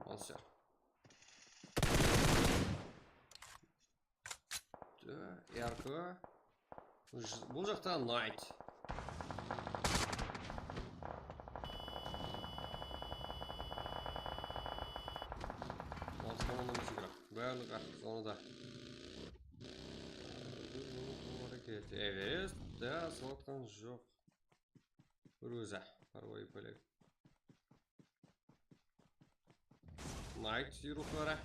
Monster. Yarkı. Bul jaqta Knight. Altı komanda mısı, bárlıq artıq zonada. Everest, da, salatqan joq. Bir ózi, parvoy pólek. Knight yurıqları.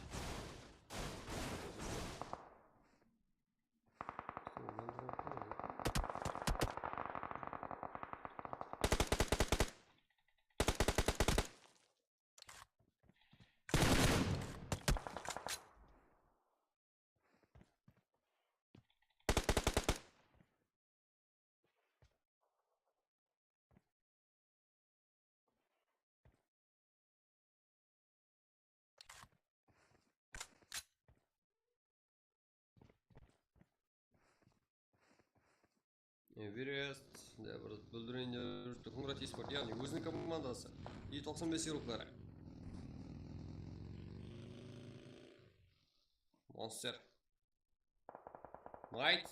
Everest, da, bir búldirende júripti. Qumrat Esport, yaǵnıy óziniń komandası. I toqsan bes yurıqları. Monster. Knight.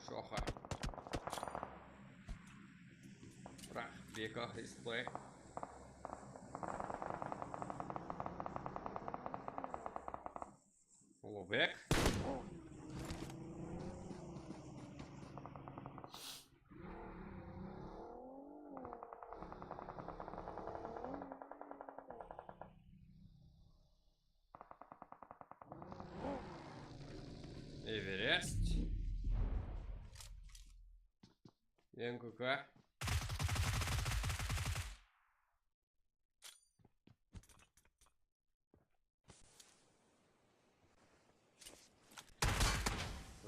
Shoxı. Biraq, Beka, Resplay. Ullıbek. Everest. N K K.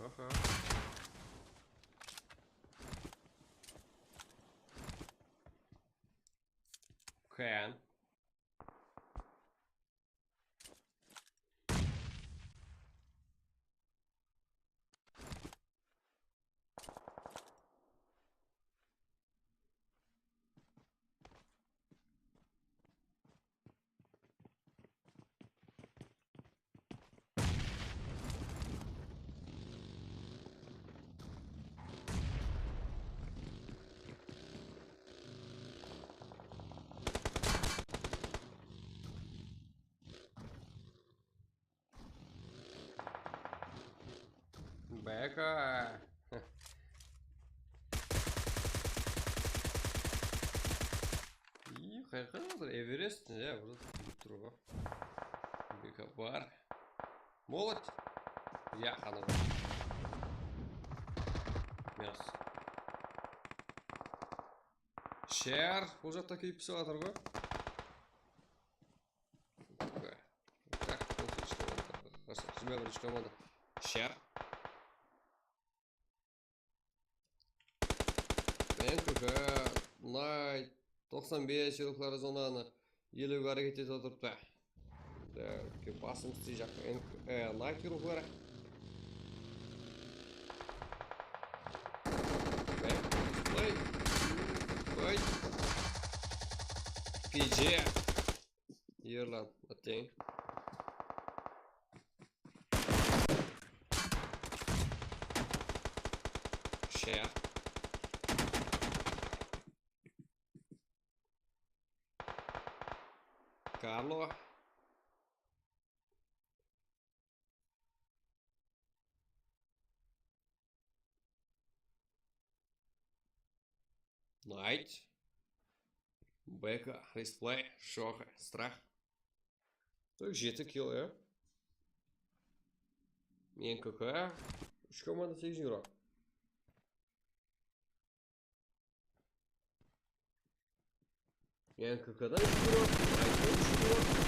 Aha. Can. Eka. Ih, qayaqqa jatır? Everest, ya, burada bilip tur ǵoy. Beka bar. Molot. Ya, qanaw. Minus. Shar, bul jaqta keyip pisip atır ǵoy. Tak, otız üç komanda. Qarsı, jigirma birinshi komanda. Shar. N K K, Knight, toqsan bes yurıqları zonanı eliwge háreket etip otırıptı. Dálke basımız tiyjaq N K K, e, Knight yurıqları. Ey, ey, ey. P J. Erlan, ateń. Shar. Karlo. Knight. Beka, Resplay, Shoxa, Strah. Tak, jeti kill, ya. N K K. Úsh komanda, segizinshi rauнд. N K K-dan eki rauнд, Knighttan úsh rauнд.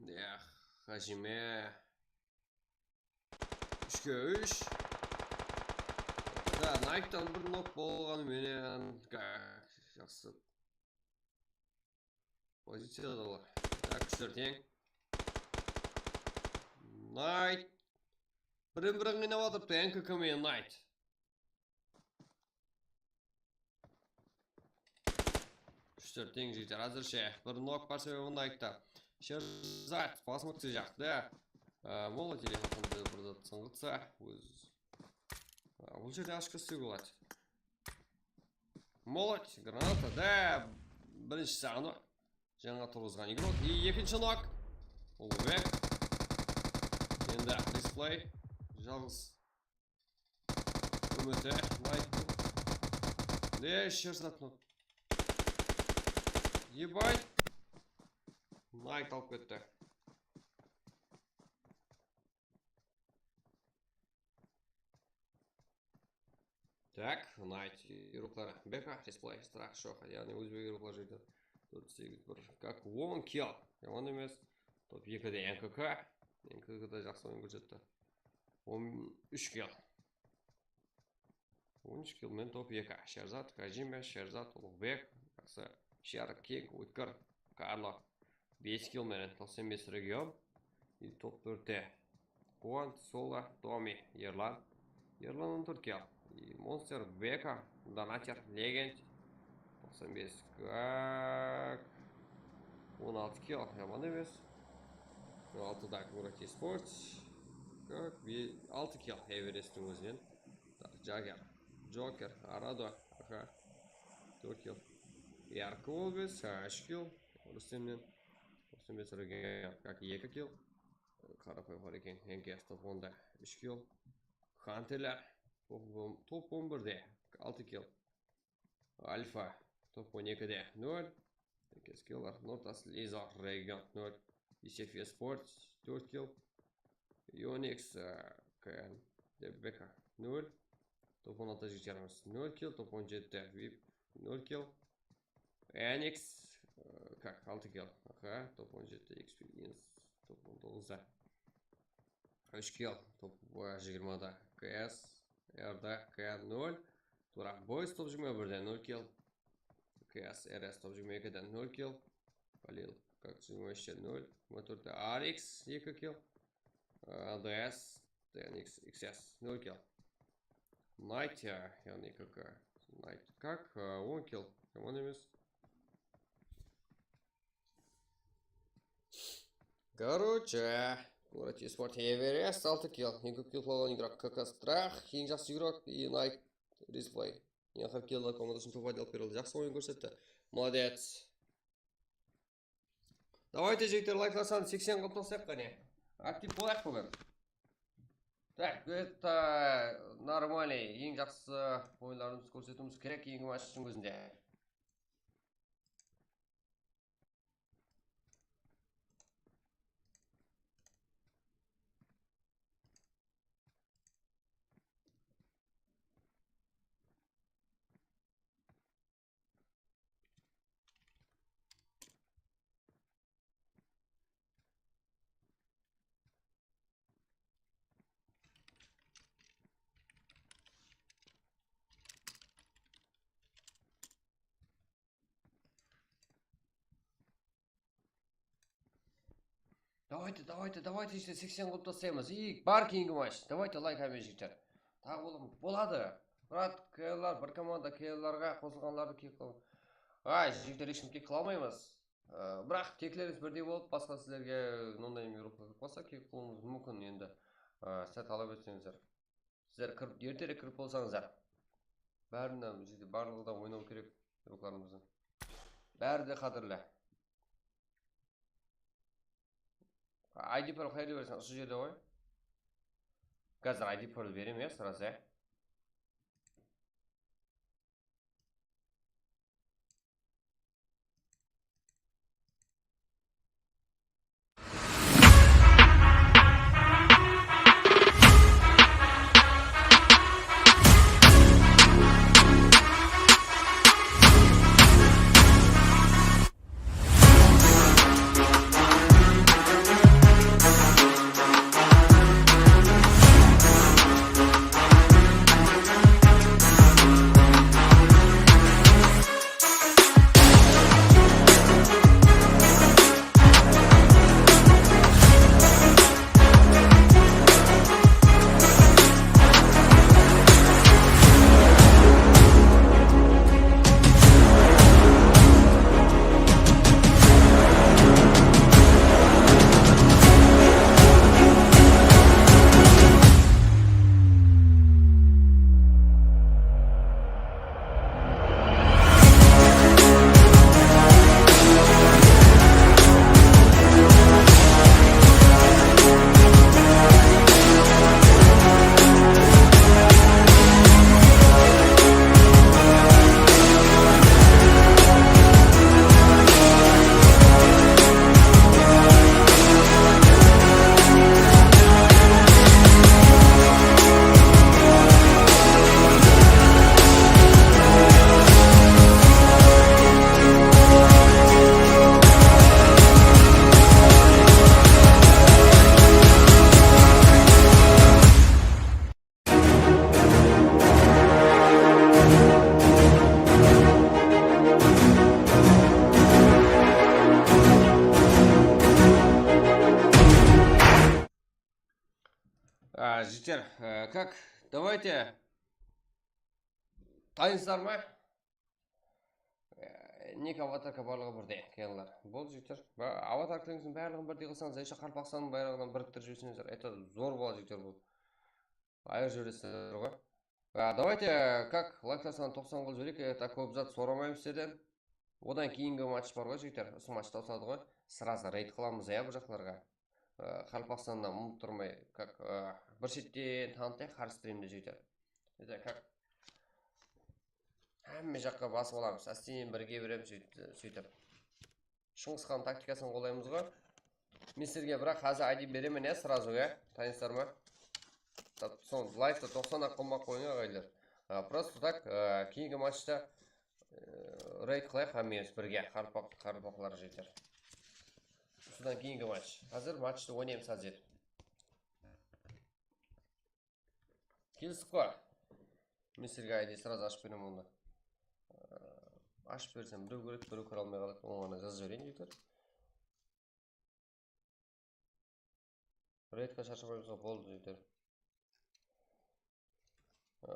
Ya, Hajime. Úshke úsh. Da, Knighttan bir nok bolǵanı menen, ga-, jaqsı. Poziciyadalar. Tak, úshler teń. Knight. Birin-birin qıynap atırıptı, N K K menen Knight. Úshler teń jigitler, házirshe. Bir nok bar, sebebi Knight'ta. Sherzat, посмотри jaqtı. Á, Molot ele haqqında bir zat sıńǵıtsa, óz. Á, bul jerde ochko islewge boladı. Molot, granata, da, birinshi sanı. Jańa turǵızǵan igrok. I ekinshi nok. Ullıbek. Endi Resplay. Jalǵız. Úmiti, Knight. Ne, Sherzat nok. Ебать. Knight alıp ketti. Tak, Knight yurıqları. Beka, Resplay, Strah, Shoxa. Yaǵnıy, ózbek yurıqları jigitler. Tórt segiz bir. Как, on kill. Jaman emes. Top ekide N K K. N K K da jaqsı oyın kórsetti. On úsh kill. On úsh kill menen top eki. Sherzat, Kajime, Sherzat, Uluǵbek, jaqsı. Sherikbek, Ótkir, Karlo. Bes kill menen, toqsan bes region. I top tórtte. Quwant, Sola, Tomi, Erlan. Erlan on tórt kill. I Monster, Beka, Donater, Legend. Toqsan bes, kak. On altı kill, jaman emes. On altıda Akmurat Esports. Kak, be-, altı kill Everesttiń ózinen. Tak, Jager, Joker, Arado, aha. Tórt kill. Yarko Wolves, ha, úsh kill. Rustemnen. Rustem Betirgen, kak, eki kill. Qaraqoy bar eken, N K S top onda úsh kill. Hanteler, top on, top on birde, altı kill. Alfa, top on ekide, nol. N K S killer, Nortas, Lizor, Region, nol. Isef Esports, tórt kill. Ionix, e, K N, Debeka, nol. Top on altı jigitlerimiz, nol kill, top on jeti, vip, nol kill. Anix, e, kak, altı kill. Aha, top on jeti, Experience, top on toǵızda. Úsh kill, top, e, jigirmada, K S, R D, K N, nol. Durak Boys top jigirma birden nol kill. K S R S top jigirma ekiden nol kill. Halil, как, jigirma úshten nol. Jigirma tórtte Alex, eki kill. L D S, T N X, X S, nol kill. Knight, ya, yaǵnıy K K. Knight, как, on kill. Yaman emes. Короче, Город Esport Everest, altı kill. Eń kóp kill qılaǵan игрок K K Strach, eń jaqsı игрок, и Knight Replay. Eń hár kill komandasın top alıp berdi. Jaqsı oyın kórsetti. Молодец. Давайте, jigitler, layklar sanın seksen qılıp taslayıq qáne. Aktiv bolayıq búgin. Так, это нормальный, eń jaqsı oyınlarımızdı kórsetiwimiz kerek keyingi matchtıń ózinde. Давайте, давайте, давайте, işte seksen qılıp taslaymız. И bar keyingi match. Давайте, лайк hámme jigitler. Taǵı bolamız. Boladı. Brat, keyinlar, bir komanda keyinlarǵa qosılǵanlardı kek qılıń. Ay, jigitler, hesh kim kek qıla almaymız. Ee, biraq keklerińiz birdey bolıp, basqa sizlerge no name игрокlar kirip qalsa, kek qılıwımız múmkin endi. Ee, sizler talap etseńizler. Sizler kirip, erterek kirip bolsańızlar. Bárine, bizde barlıǵı da oynawı kerek игрокlarımızdıń. Bári de qádirli. I D parol qayerde bereseń? Usı jerde ǵoy. Házir I D parol berem, ya, сразу, ya. А, jigitler, e, как, давайте, dayınsızlar ma? E, nik, avatarka barlıǵı birdey, keyinler. Boldı, jigitler. Ba-, avatarkalarıńızdıń barlıǵın birdey qılsańız, еще Qaraqalpaqstannıń bayraqtan biriktirip jiberseńizler, это zor boladı, jigitler, bul. Ayırıp jiberesizler ǵoy. A, давайте, как, layklar sanın toqsan qılıp jibereyik, это kóp zat soramaymız sizlerden. Odan keyingi match bar ǵoy, jigitler, usı match tawsadı ǵoy. Сразу reyd qılamız, ya, bul jaqlarǵa. A, Qaraqalpaqstannan umıttırmay, как, a, bir shetten tanıtayıq hár strimde, jigitler. Это как, hámme jaqqa basıp alamız, ásten birge beremiz, sóytip, sóytip. Shıńǵısxan taktikasın qollaymız ǵoy. Men sizlerge biraq házir I D beremen, ya, сразу, ya. Tanıysızlar ma? Tap-, soń layktı toqsan aq qılmay-aq qoyıń, aǵaylar. A, просто так, a, keyingi matchta, e, reyd qılayıq hámmemiz birge. Qarpaq, qarpaqlar jeter. Usıdan keyingi match. Házir matchtı oynaymız házir. Kelistik ǵoy. Men sizlerge I D сразу ashıp beremen onda. Ee, Ashıp bersem, birew kóredi, birew kóre almay qaladı. Oǵan ǵana jazıp jibereyin, jigitler. Reydke sharshamaymız ǵo, boldı, jigitler. Ee,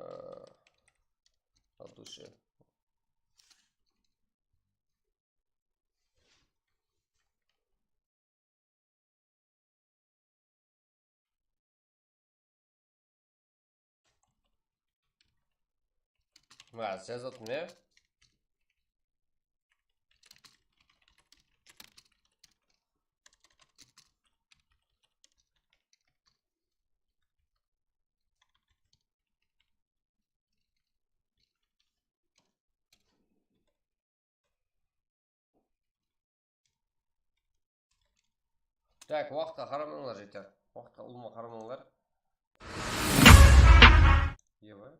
От души. Mına, jazıp atırmın, ya. Tak, waqıtqa qaramańlar, jigitler. Waqıtqa ulıwma qaramańlar. Eba,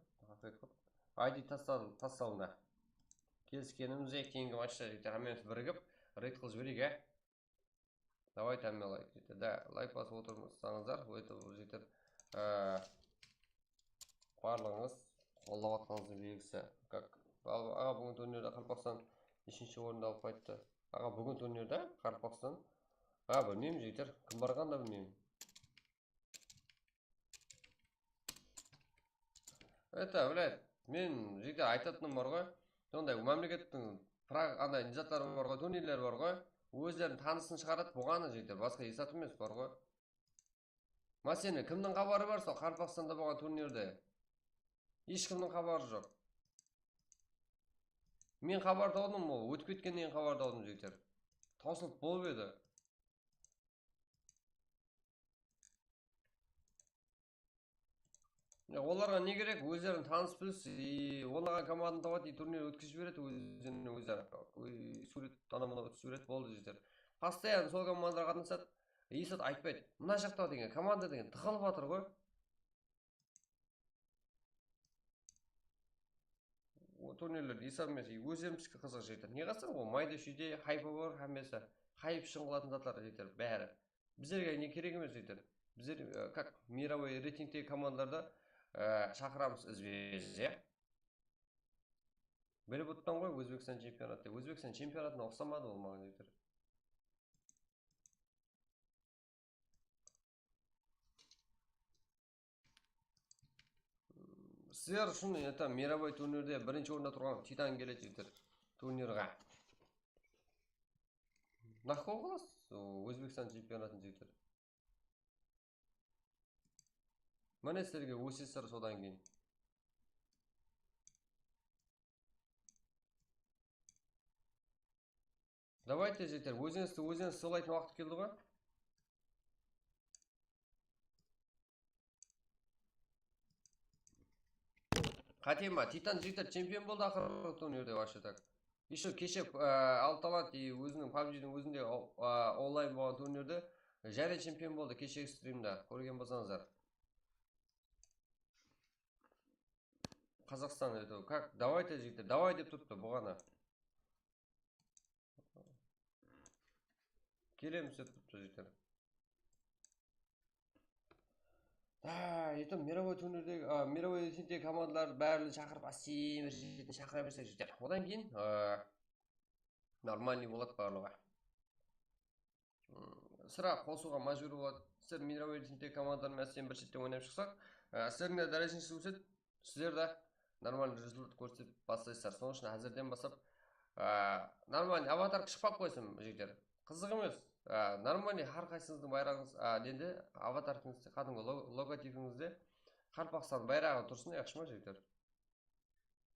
I D tasla-, taslańda. Keliskenimizde keyingi matchta, jigitler, hámmemiz birigip reyd qılıp jibereyik, á. Давай, hámme layk, jigitler. Da, layk basıp otırsańızlar, это, jigitler, á, barlıǵıńız qollap atqanıńızdıń belgisi. Как, aǵa, búgin turnirde Qaraqalpaqstan úshinshi orındı alıp qayttı. Aǵa, búgin turnirde Qaraqalpaqstan, a, bilmeymen, jigitler, kim barǵanın da bilmeymen. Это, блядь, men, jigitler, aytatınım bar ǵoy. Sonday mámlekettiń pra-, anday ne zatları bar ǵoy, turnirleri bar ǵoy. Ózleriniń tanısın shıǵaradı, buǵanı, jigitler, basqa esatım emes, bar ǵoy. Máselen, kimniń xabarı bar sol Qaraqalpaqstanda bolǵan turnirde? Hesh kimniń xabarı joq. Men xabar tawdım, ol ótip ketkennen keyin xabar tawdım, jigitler. Tawsılıp bolıp edi. Ya, olarǵa ne kerek? Ózleriniń tanıs-bilis, i, oynayǵan komandasın tabadı, i, turnir ótkizip jiberedi, ózlerine ózleri, i, súwret, anaw-mınaw ótkizip jiberedi, boldı, jigitler. Постоянно sol komandada qatnasadı. Esat aytpaydı, mına jaqta degen, komanda degen tıǵılıp atır ǵoy. O turnirlerde esap emes, ózlerimizki qızıq, jigitler. Ne qılsın, ol mayda-shúyde haypı bar, hámmesi. Hayp ushın qılatuǵın zatlar, jigitler, bári. Bizlerge ne kerek emes, jigitler. Bizler, e, как мировой reytingtegi komandalarda, e, shaqıramız izbe-iz, ya. Bilip otırman ǵoy, Ózbekstan chempionatı dep. Ózbekstan chempionatına uqsamadı ol maǵan, jigitler. Sizler ushın, это, мировой turnirde birinshi orında turǵan Titan keledi, jigitler, turnirge. Naq qoyıp qalasız, o, Ózbekstan chempionatın, jigitler. Mine sizlerge U S S R sodan keyin. Давайте, jigitler, ózińizdi ózińiz sıylaytuǵın waqıt keldi ǵoy. Qáte ma? Titan, jigitler, chempion boldı aqırǵı turnirde, вообще так. Ещё keshe, e, Al Talent, e, óziniń pabjidiń ózinde, o-, e, onlayn bolǵan turnirde jáne chempion boldı keshe strimda. Kórgen bolsańızlar. Qazaqstan, это, как, давайте, jigitler, давай dep turıptı buǵana. Kelemiz dep turıptı, jigitler. Ha, это, мировой turnirdegi, a, мировой reytingtegi komandalardı bárin shaqırıp, ásteyme bir jerden shaqıra bersek, jigitler. Odan keyin, a, нормальный boladı barlıǵı. М, sirá qosıwǵa májbúr boladı. Sizler мировой reytingtegi komandalar menen ásteyme bir shetten oynap shıqsaq, a, sizlerdiń de dárejeńiz ósedi, sizler de нормальный rezultat kórsetip baslaysızlar. Sonıń ushın házirden baslap, a, нормальный avatarka shıqpap qoysın, jigitler. Qızıq emes. A, нормальный hár qaysıńızdıń bayraǵıńız, a, nende, avatarkanızda, qádimgi lo-, logotipińizde Qaraqalpaqstan bayraǵı tursın, yaqshı ma, jigitler?